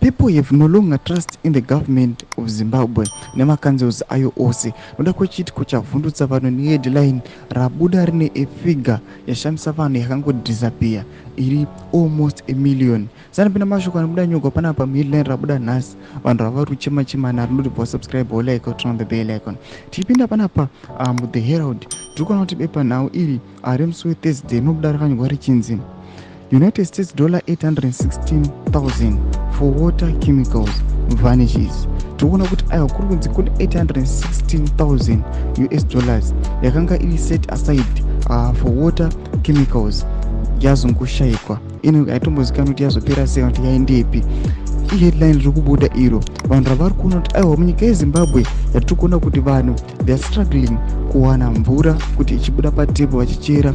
People have no longer trust in the government of Zimbabwe nemacouncils ayo ose noda kwechiitiko chavhundutsa vanhu neheadline rabuda rine efigure yashamisa vanhu yakangodisappear iri almost a million. Sanapinda mashoko anobuda nyogwa panapa muheadline rabuda nhasi, vanhu rava vari kuchema chema naro. Ndoti bva subscribe, like, turn on the bell icon. Tichipinda panapa The Herald, tiri kuona kuti bepanhau iri remusi weThursday rinobuda rakanyorwa richinzi United States dollar 816,000 for water chemicals vanishes. Tiri kuona kuti aiwa, kuri kunzi kune 816,000 US dollars yakanga iri set aside for water chemicals yazongoshayikwa. Ino haitombozikanwa kuti yazopera sei, kuti yaendepi. Iheadline riri kubuda iro. Vanhu ravari kuona kuti aiwa, munyika yeZimbabwe yatiri kuona kuti vanhu, they are struggling kuwana mvura kuti ichibuda patepo vachichera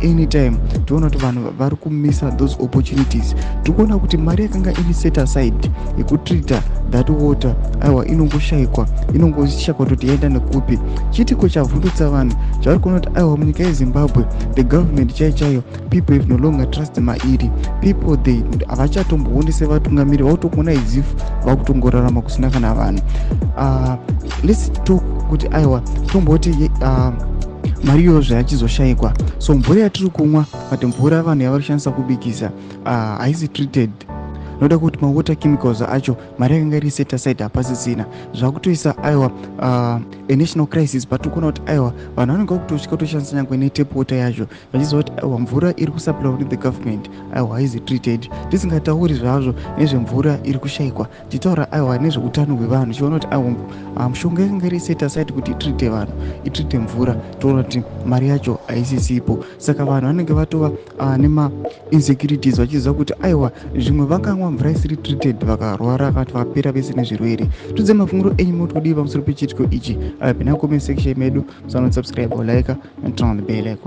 anytime. Tiona kuti vanhu vari kumisa those opportunities. Tiri kuona kuti mari yakanga iri set aside yekutreata that water, aiwa, inongoshayikwa, inongoshayikwa kuti yaenda nekupi. Chiitiko chavhundutsa vanhu chavari kuona kuti aiwa, munyika yeZimbabwe, the government chaiyo chaiyo, people have no longer trust mairi. People, they havachatombooni sevatungamiri, vakutokuona as if vakutongorarama kusina kana vanhu. Let's talk kuti aiwa, tomboti mari iyoyo zvayachizoshayikwa, so mvura yatiri kumwa, but mvura vanhu yavari kushandisa kubikisa haisi treated noda kuti mawater chemicals acho, mari yakanga iri set aside hapasisina. Zvakutoisa aiwa a national crisis. Patiri kuona kuti aiwa, vanhu vanenge vakutosvika kutoshandisa nyangwe netap water yacho, vachiziva kuti aiwa, mvura iri kusupply the government, aiwa, haizi treated. Tisingatauri zvazvo nezvemvura iri kushayikwa, tichitaura aiwa nezveutano hwevanhu, tichiona kuti aiwa, mishonga yakanga iri set aside kuti itreate vanhu, itreate mvura, toona kuti mari yacho haisisipo. Saka vanhu vanenge vatova nemainsecurities, vachiziva kuti aiwa, zvimwe vangamwa mvura isiri treated, vakarwara kana vakapera vese nezvirwere. Tudze mafungiro enyu, moti kudii pamusoro pechiitiko ichi? Pinda comment section medu, musanosubscribe, like and turn on the bell icon.